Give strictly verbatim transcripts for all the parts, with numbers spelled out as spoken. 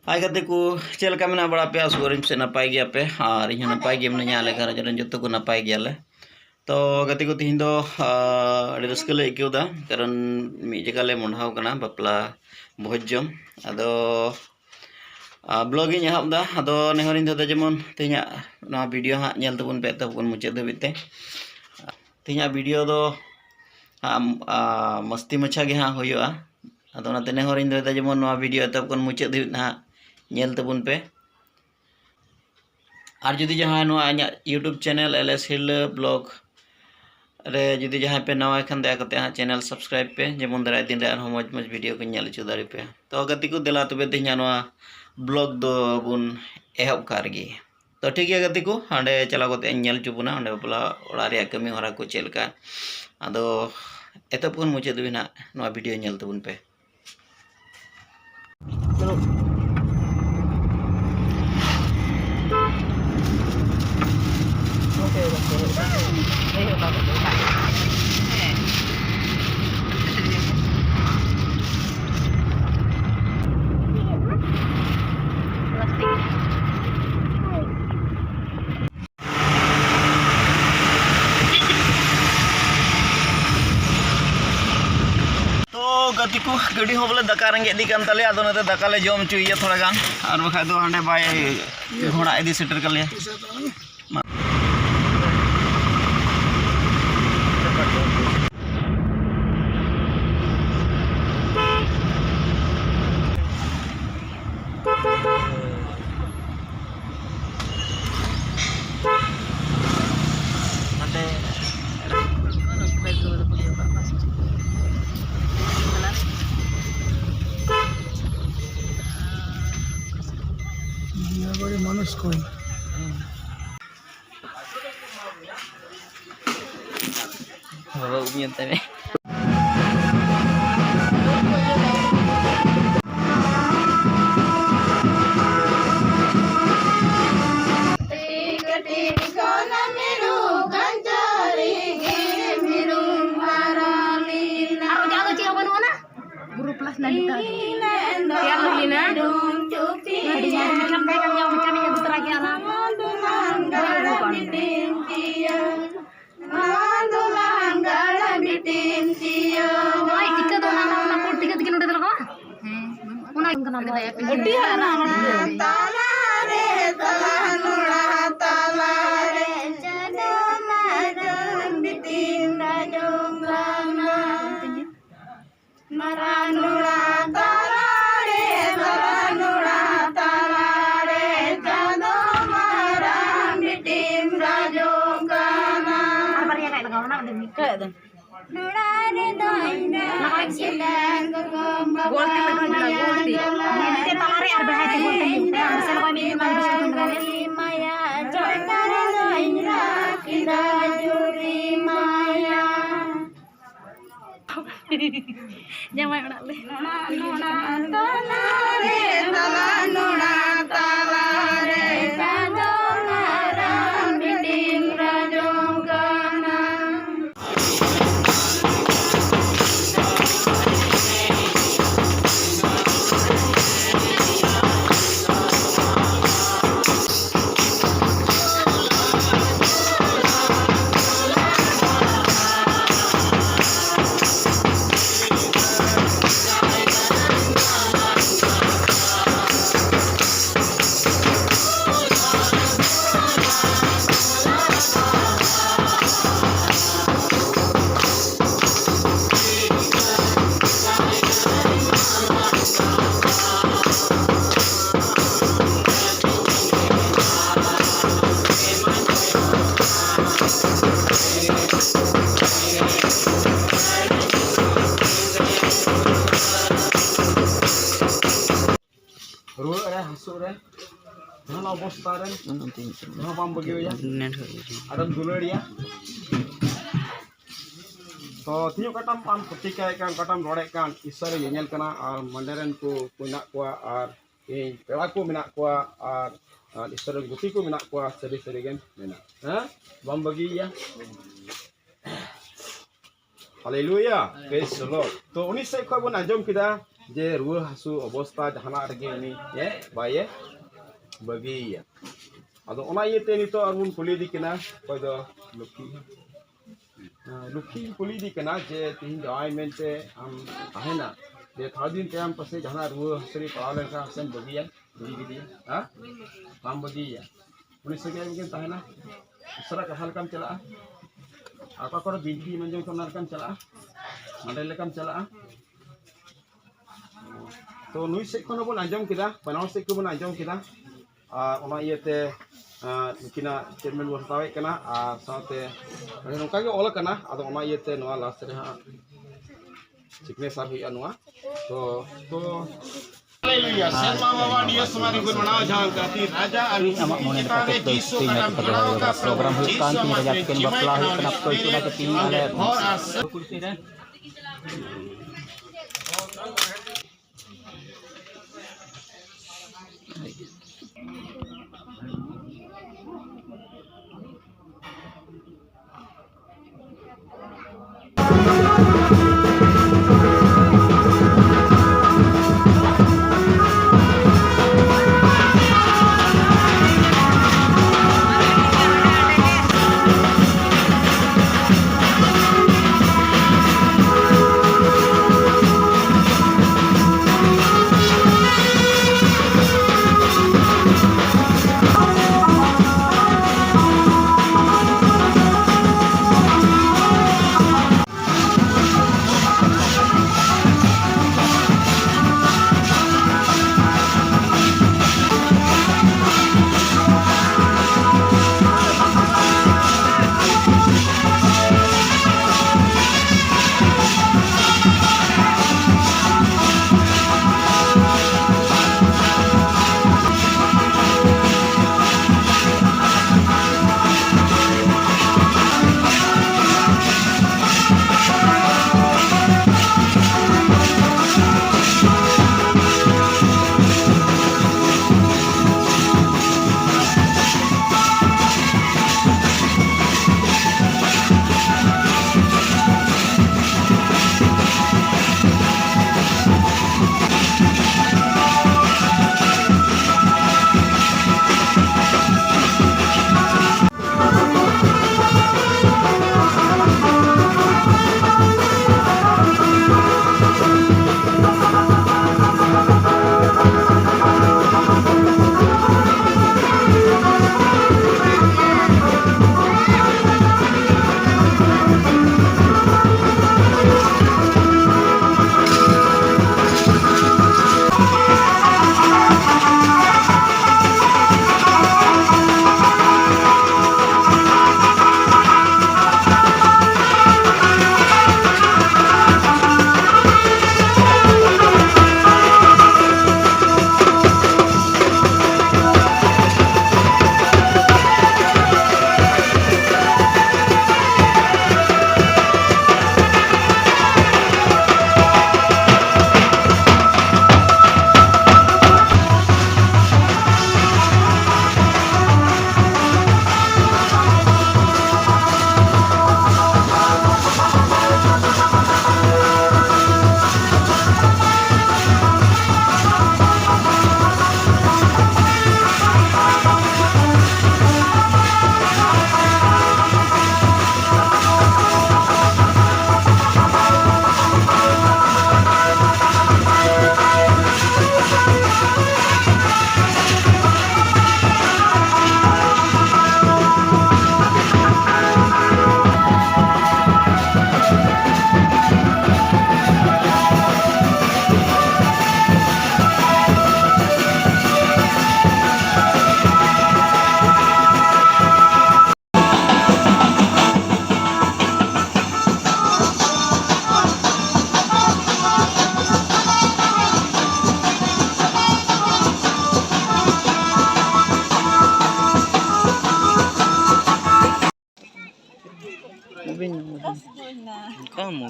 ᱦᱟᱭ ᱜᱟᱛᱮ ᱠᱚ, ᱪᱮᱫ ᱞᱮᱠᱟ ᱢᱮᱱᱟᱜ ᱵᱟᱲᱟ ᱯᱮᱭᱟ? ᱟᱥᱚᱜ ᱟᱹᱧ ᱯᱟᱥᱮᱡ ᱱᱟᱯᱟᱭ ᱜᱮᱭᱟᱯᱮ, ᱟᱨ ᱤᱧ ᱦᱚᱸ ᱱᱟᱯᱟᱭ ᱜᱮ ᱢᱤᱱᱟᱹᱧᱟ᱾ ᱟᱞᱮ ᱜᱷᱟᱨᱚᱸᱡᱽ ᱨᱮᱱ ᱡᱚᱛᱚ ᱠᱚ ᱱᱟᱯᱟᱭ ᱜᱮᱭᱟᱞᱮ᱾ ᱛᱚ ᱜᱟᱛᱮ ᱠᱚ, ᱛᱤᱦᱤᱧ ᱫᱚ, ᱟᱸ, ᱟᱹᱰᱤ ᱨᱟᱹᱥᱠᱟᱹ ᱞᱮ ᱟᱹᱭᱠᱟᱹᱣ ᱮᱫᱟ, ᱠᱟᱨᱚᱱ ᱢᱤᱫ ᱡᱟᱭᱜᱟ ᱞᱮ ᱢᱚᱸᱰᱷᱟᱣ ᱠᱟᱱᱟ ᱵᱟᱯᱞᱟ ᱵᱷᱚᱡᱽ ᱡᱚᱢ᱾ ᱟᱫᱚ, ᱟᱸ, vlog ᱤᱧ ᱮᱦᱚᱵ ᱮᱫᱟ᱾ ᱟᱫᱚ ᱱᱮᱦᱚᱨᱤᱧ ᱫᱚᱦᱚᱭ ᱫᱟ, ᱡᱮᱢᱚᱱ ᱛᱮᱦᱮᱧᱟᱜ ᱱᱚᱣᱟ video ᱦᱟᱸᱜ ᱧᱮᱞ ᱛᱟᱵᱚᱱ ᱯᱮ ᱮᱛᱚᱦᱚᱵ ᱠᱷᱚᱱ ᱢᱩᱪᱟᱹᱫ ᱫᱷᱟᱹᱵᱤᱡ ᱛᱮ᱾ ᱛᱮᱦᱮᱧᱟᱜ video ᱫᱚ ᱦᱟᱸᱜ, ᱟᱸ, ᱢᱟᱹᱥᱛᱤ ᱢᱟᱪᱷᱟ ᱜᱮ ᱦᱟᱸᱜ ᱦᱩᱭᱩᱜᱼᱟ᱾ ᱟᱫᱚ ᱚᱱᱟᱛᱮ ᱱᱮᱦᱚᱨᱤᱧ ᱫᱚᱦᱚᱭ ᱫᱟ, ᱡᱮᱢᱚᱱ ᱱᱚᱣᱟ video ᱮᱛᱚᱦᱚᱵ ᱠᱷᱚᱱ ᱢᱩᱪᱟᱹᱫ ᱫᱷᱟᱹᱵᱤᱡ ᱱᱟᱦᱟᱜ ᱧᱮᱞ ᱛᱟᱵᱚᱱ ᱯᱮ᱾ ᱟᱨ ᱡᱩᱫᱤ ᱡᱟᱦᱟᱸᱭ ᱱᱚᱣᱟ ᱤᱧᱟᱹᱜ YouTube channel L S Hirla Vlog ᱨᱮ ᱡᱩᱫᱤ ᱡᱟᱦᱟᱸᱭ ᱯᱮ ᱱᱟᱣᱟ ᱠᱷᱟᱱ, ᱫᱟᱭᱟ ᱠᱟᱛᱮ ᱦᱟᱸᱜ channel subscribe ᱯᱮ, ᱡᱮᱢᱚᱱ ᱫᱟᱨᱟᱭ ᱫᱤᱱ ᱨᱮ ᱟᱨᱦᱚᱸ ᱢᱚᱡᱽ ᱢᱚᱡᱽ video ᱠᱚᱧ ᱧᱮᱞ ᱦᱚᱪᱚ ᱫᱟᱲᱮ ᱯᱮᱭᱟ᱾ ᱛᱚ ᱜᱟᱛᱮ ᱠᱚ, ᱫᱮᱞᱟ ᱛᱚᱵᱮ ᱛᱮᱦᱮᱧᱟᱜ ᱱᱚᱣᱟ vlog ᱫᱚ ᱵᱚᱱ ᱮᱦᱚᱵ ᱠᱟᱜ ᱨᱮᱜᱮ᱾ ᱛᱚ ᱴᱷᱤᱠ ᱜᱮᱭᱟ ᱜᱟᱛᱮ ᱠᱚ, ᱦᱟᱸᱰᱮ ᱪᱟᱞᱟᱣ ᱠᱟᱛᱮ ᱤᱧ ᱧᱮᱞ ᱦᱚᱪᱚ ᱵᱚᱱᱟ ᱚᱸᱰᱮ ᱵᱟᱯᱞᱟ ᱚᱲᱟᱜ ᱨᱮᱭᱟᱜ ᱠᱟᱹᱢᱤ ᱦᱚᱨᱟ ᱠᱚ ᱪᱮᱫ ᱞᱮᱠᱟ᱾ ᱟᱫᱚ ᱮᱛᱚᱦᱚᱵ ᱠᱷᱚᱱ ᱢᱩᱪᱟᱹᱫ ᱫᱷᱟᱹᱵᱤᱡ ᱱᱟᱦᱟᱜ ᱱᱚᱣᱟ video ᱧᱮᱞ ᱛᱟᱵᱚᱱ ᱯᱮ᱾ ᱛᱚ ᱜᱟᱛᱮ ᱠᱚ, ᱜᱟᱹᱰᱤ ᱦᱚᱸ ᱵᱚᱞᱮ ᱫᱟᱠᱟ ᱨᱮᱸᱜᱮᱡ ᱤᱫᱤ ᱠᱟᱱ ᱛᱟᱞᱮᱭᱟ᱾ ᱟᱫᱚ ᱱᱚᱛᱮ ᱫᱟᱠᱟ ᱞᱮ ᱡᱚᱢ ᱦᱚᱪᱚᱭᱮᱭᱟ ᱛᱷᱚᱲᱟ ᱜᱟᱱ, ᱟᱨ ᱵᱟᱠᱷᱟᱡ ᱫᱚ ᱦᱟᱸᱰᱮ ᱵᱟᱭ ᱜᱷᱚᱲᱟ ᱤᱫᱤ ᱥᱮᱴᱮᱨ ᱠᱟᱞᱮᱭᱟ᱾ মানুষ কই? বাবা, উমিয়ান তাই। ᱟᱨ ᱚᱡᱟᱜ ᱫᱚ ᱪᱮᱫ ᱦᱚᱸ ᱵᱟᱹᱱᱩᱜ ᱟᱱᱟ? ᱵᱩᱨᱩ ᱯᱞᱟ ᱛᱮᱭᱟᱨ ᱦᱩᱭ ᱞᱮᱱᱟ᱾ ᱟᱹᱰᱤ ᱢᱚᱡᱽ ᱢᱮᱠᱟᱯ ᱛᱟᱦᱮᱸ ᱠᱟᱱ ᱜᱮᱭᱟ, ᱢᱮᱠᱟᱯ ᱤᱧ ᱟᱹᱜᱩ ᱛᱚᱨᱟ ᱠᱮᱜᱼᱟ ᱱᱟᱦᱟᱜ᱾ ᱱᱚᱜᱼᱚᱭ ᱴᱤᱠᱟᱹ ᱫᱚ ᱚᱱᱟ, ᱚᱱᱟ, ᱚᱱᱟ ᱠᱳᱰ ᱴᱤᱠᱟᱹ ᱛᱮᱜᱮ ᱱᱚᱰᱮ ᱫᱚ ᱞᱟᱜᱟᱣᱟ᱾ ᱦᱮᱸ, ᱚᱱᱟ ᱠᱟᱱᱟ ᱱᱚᱣᱟ᱾ ᱟᱹᱰᱤ ᱦᱟᱨᱟ ᱚᱱᱟ ᱴᱤᱠᱟᱹ᱾ ᱛᱟᱞᱟᱨᱮ, ᱛᱟᱞᱟ ᱱᱚᱲᱟ ᱛᱟᱞᱟᱨᱮ, ᱪᱟᱸᱫᱚ ᱢᱟᱨᱟᱝ ᱵᱤᱴᱤᱱ ᱨᱟᱡᱚᱝ ᱠᱟᱱᱟ᱾ ᱢᱟᱨᱟᱝ ᱱᱚᱲᱟ ᱛᱟᱞᱟᱨᱮ, ᱢᱟᱨᱟᱝ ᱱᱚᱲᱟ ᱛᱟᱞᱟᱨᱮ, ᱪᱟᱸᱫᱚ ᱢᱟᱨᱟᱝ ᱵᱤᱴᱤᱢ ᱨᱟᱡᱚᱜ ᱠᱟᱱᱟ᱾ ᱟᱨ ᱵᱟᱨᱭᱟ ᱜᱟᱱ ᱞᱟᱜᱟᱣ, ᱚᱱᱟ ᱫᱚ ᱢᱤᱫ ᱠᱟᱹᱡ ᱫᱚ᱾ ᱱᱚᱲᱟ ᱨᱮᱫᱚ ᱤᱧ ᱨᱟᱜ ᱠᱮᱫᱟ, ᱜᱚᱜᱚ ᱵᱟᱵᱟ ᱜᱳᱞ ᱛᱮ ᱞᱟᱜᱟᱣ ᱦᱩᱭᱩᱜᱼᱟ, ᱢᱟᱭᱟ ᱜᱳᱞ ᱛᱮ᱾ ᱡᱟᱞᱟ᱾ ᱢᱤᱫᱴᱮᱱ ᱛᱟᱞᱟᱨᱮ ᱟᱨ ᱵᱮᱲᱦᱟᱭ ᱛᱮ ᱜᱳᱞ ᱛᱮ ᱦᱩᱭᱩᱜᱼᱟ᱾ ᱦᱮᱸ, ᱚᱸᱰᱮ ᱥᱮᱱ ᱠᱷᱚᱱ ᱢᱤᱫ ᱢᱟ ᱵᱤᱥᱠᱩᱴ ᱠᱚ ᱞᱟᱜᱟᱣ ᱦᱩᱭᱩᱜᱼᱟ᱾ ᱢᱟᱭᱟ ᱡᱟᱞᱟ ᱨᱮᱫᱚ ᱤᱧ ᱨᱟᱜ ᱠᱮᱫᱟ, ᱡᱩᱨᱤ ᱢᱟᱭᱟ᱾ ᱡᱟᱶᱟᱭ ᱚᱲᱟᱜ ᱞᱮ᱾ ᱱᱚᱲᱟ, ᱱᱚᱲᱟ ᱛᱟᱞᱟᱨᱮ, ᱛᱟᱞᱟ ᱱᱚᱲᱟ ᱛᱟᱞᱟᱨᱮ, ᱪᱟᱸᱫᱚ ᱢᱟᱨᱟᱝ ᱵᱤᱴᱤᱢ ᱨᱟᱡᱚᱜ ᱠᱟᱱᱟ᱾ ᱨᱩᱣᱟᱹᱜ ᱨᱮ, ᱦᱟᱹᱥᱩᱜ ᱨᱮ, ᱡᱟᱦᱟᱱ ᱚᱵᱚᱥᱛᱟ ᱨᱮ, ᱚᱱᱟ ᱛᱮᱧ ᱪᱟᱞᱟᱜᱼᱟ᱾ ᱡᱟᱦᱟᱸ ᱵᱟᱢ ᱵᱟᱹᱜᱤᱭᱟᱭᱟ᱾ ᱱᱮᱴ ᱦᱚᱸ ᱵᱟᱹᱜᱤᱭᱟ᱾ ᱟᱨᱮᱢ ᱫᱩᱞᱟᱹᱲᱤᱭᱟ᱾ ᱛᱚ, ᱛᱤᱧ ᱚᱠᱟᱴᱟᱢ ᱟᱢ ᱯᱨᱚᱛᱤᱠᱟᱭᱮᱫ ᱠᱟᱱ, ᱚᱠᱟᱴᱟᱢ ᱨᱚᱲᱮᱫ ᱠᱟᱱ, ᱤᱥᱥᱚᱨᱮ ᱧᱮᱧᱮᱞ ᱠᱟᱱᱟ, ᱟᱨ ᱢᱟᱱᱰᱮ ᱨᱮᱱ ᱠᱚ, ᱠᱚ ᱢᱮᱱᱟᱜ ᱠᱚᱣᱟ, ᱟᱨ ᱤᱧ ᱯᱮᱲᱟ ᱠᱚ ᱢᱮᱱᱟᱜ ᱠᱚᱣᱟ, ᱟᱨ, ᱟᱨ ᱤᱥᱥᱚᱨ ᱨᱮᱱ ᱜᱩᱛᱤ ᱠᱚ ᱢᱮᱱᱟᱜ ᱠᱚᱣᱟ, ᱥᱟᱹᱨᱤ ᱥᱟᱹᱨᱤ ᱜᱮᱢ ᱢᱮᱱᱟ᱾ ᱦᱮᱸ? ᱵᱟᱢ ᱵᱟᱹᱜᱤᱭᱮᱭᱟ? Hallelujah. Praise the Lord. ᱛᱚ, ᱩᱱᱤ ᱥᱮᱫ ᱠᱷᱚᱱ ᱵᱚᱱ ᱟᱸᱡᱚᱢ ᱠᱮᱫᱟ ᱡᱮ ᱨᱩᱣᱟᱹ ᱦᱟᱹᱥᱩ ᱚᱵᱚᱥᱛᱟ ᱡᱟᱦᱟᱱᱟᱜ ᱨᱮᱜᱮ ᱩᱱᱤ ᱮ ᱵᱟᱭ ᱵᱟᱹᱜᱤᱭᱮᱭᱟ᱾ ᱟᱫᱚ ᱚᱱᱟ ᱤᱭᱟᱹᱛᱮ ᱱᱤᱛᱚᱜ ᱟᱨ ᱵᱚᱱ ᱠᱩᱞᱤᱭᱮᱫᱮ ᱠᱟᱱᱟ, ᱚᱠᱚᱭ ᱫᱚ ᱞᱚᱠᱠᱷᱤ᱾ ᱦᱮᱸ, ᱞᱚᱠᱠᱷᱤᱧ ᱠᱩᱞᱤᱭᱮᱫᱮ ᱠᱟᱱᱟ ᱡᱮ ᱛᱮᱦᱮᱧ ᱡᱟᱶᱟᱭ ᱢᱮᱱᱛᱮ ᱟᱢ ᱛᱟᱦᱮᱱᱟ, ᱡᱮ ᱛᱷᱚᱲᱟ ᱫᱤᱱ ᱛᱟᱭᱚᱢ ᱯᱟᱥᱮᱡ ᱡᱟᱦᱟᱱᱟᱜ ᱨᱩᱣᱟᱹ ᱦᱟᱹᱥᱩ ᱨᱮ ᱯᱟᱲᱟᱣ ᱞᱮᱱᱠᱷᱟᱱ ᱥᱮᱢ ᱵᱟᱹᱜᱤᱭᱟ, ᱵᱟᱹᱜᱤ ᱠᱮᱫᱮᱭᱟ? ᱦᱮᱸ? ᱵᱟᱢ ᱵᱟᱹᱜᱤᱭᱮᱭᱟ᱾ ᱩᱱᱤ ᱥᱟᱹᱜᱟᱹᱭ ᱨᱮᱜᱮᱢ ᱛᱟᱦᱮᱱᱟ? ᱩᱥᱟᱹᱨᱟ ᱠᱟᱛᱷᱟ ᱞᱮᱠᱟᱢ ᱪᱟᱞᱟᱜᱼᱟ? ᱟᱨ ᱚᱠᱟ ᱠᱚᱨᱮ ᱵᱤᱱᱛᱤ ᱮᱢ ᱟᱸᱡᱚᱢ ᱠᱟᱜ, ᱚᱱᱟ ᱞᱮᱠᱟᱢ ᱪᱟᱞᱟᱜᱼᱟ? ᱢᱟᱸᱰᱮᱨ ᱞᱮᱠᱟᱢ ᱪᱟᱞᱟᱜᱼᱟ? ᱛᱚ, ᱱᱩᱭ ᱥᱮᱫ ᱠᱷᱚᱱ ᱦᱚᱸᱵᱚᱱ ᱟᱸᱡᱚᱢ ᱠᱮᱫᱟ, ᱵᱟᱱᱟᱨ ᱥᱮᱫ ᱠᱷᱚᱱ ᱵᱚᱱ ᱟᱸᱡᱚᱢ ᱠᱮᱫᱟ᱾ ᱟᱨ ᱚᱱᱟ ᱤᱭᱟᱹᱛᱮ, ᱟᱸ, ᱱᱩᱠᱤᱱᱟᱜ statement ᱵᱚᱱ ᱦᱟᱛᱟᱣᱮᱫ ᱠᱟᱱᱟ᱾ ᱟᱨ ᱥᱟᱶᱛᱮ ᱱᱚᱝᱠᱟ ᱜᱮ ᱚᱞ ᱟᱠᱟᱱᱟ, ᱟᱫᱚ ᱚᱱᱟ ᱤᱭᱟᱹᱛᱮ ᱱᱚᱣᱟ last ᱨᱮ ᱦᱟᱸᱜ signature ᱦᱩᱭᱩᱜᱼᱟ ᱱᱚᱣᱟ᱾ ᱛᱚ, ᱛᱚ, ᱦᱟᱞᱮᱞᱩᱭᱟ᱾ ᱥᱮᱨᱢᱟ ᱵᱟᱵᱟ ᱱᱤᱭᱟᱹ ᱥᱚᱢᱚᱭ ᱨᱮᱵᱚᱱ ᱢᱟᱱᱟᱣ ᱡᱟᱦᱟᱸ ᱠᱟᱹᱴᱤᱡ ᱨᱟᱡᱟ ᱟᱨ ᱤᱧ ᱟᱢᱟᱜ ᱢᱚᱱᱮ ᱞᱮᱠᱟᱛᱮ ᱡᱤᱥᱩ ᱚᱠᱚᱭ ᱠᱟᱱᱟᱢ ᱤᱧᱟᱹᱜ ᱡᱚᱲᱟᱣ ᱠᱟᱛᱮ ᱠᱟᱱᱟ᱾ ᱯᱨᱳᱜᱨᱟᱢ ᱦᱩᱭᱩᱜ ᱡᱤᱥᱩ ᱠᱟᱱ ᱛᱤᱧ ᱟᱢᱟᱜ ᱨᱟᱡᱟ ᱛᱤᱠᱤᱱ ᱵᱟᱯᱞᱟ ᱦᱩᱭᱩᱜ ᱠᱟᱱᱟ, ᱚᱠᱚᱭ ᱪᱚ ᱚᱱᱟ ᱠᱟᱹᱴᱤᱡ ᱟᱞᱮ ᱦᱚᱨ ᱟᱨ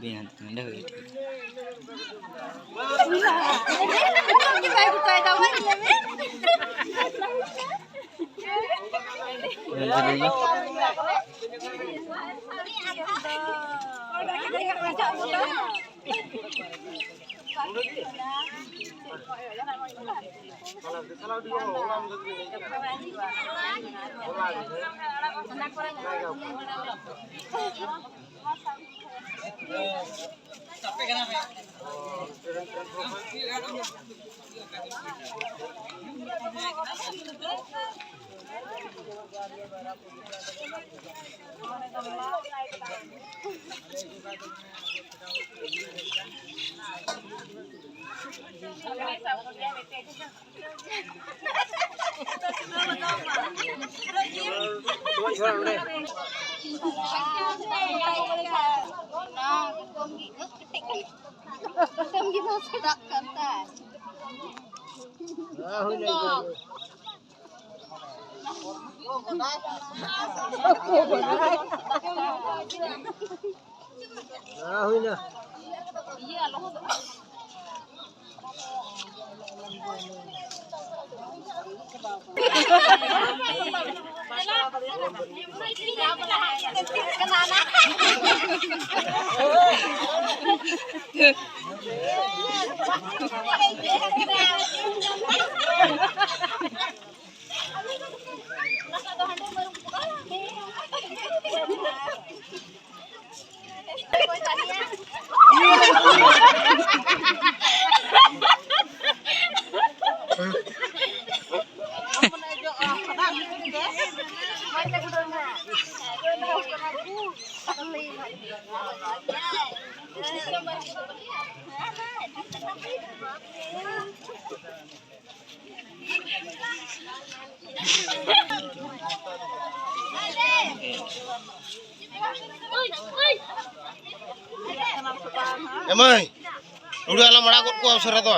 ᱵᱮᱱ ᱱᱚᱰᱮ ᱦᱩᱭ ᱴᱷᱤᱠ᱾ ᱦᱮᱸ, ᱦᱩᱭᱱᱟ᱾ ᱮ ᱢᱟᱹᱭ, ᱱᱩᱰᱩ ᱟᱞᱚᱢ ᱟᱲᱟᱜ ᱜᱚᱫ ᱠᱚᱣᱟ ᱩᱥᱟᱹᱨᱟ ᱫᱚ᱾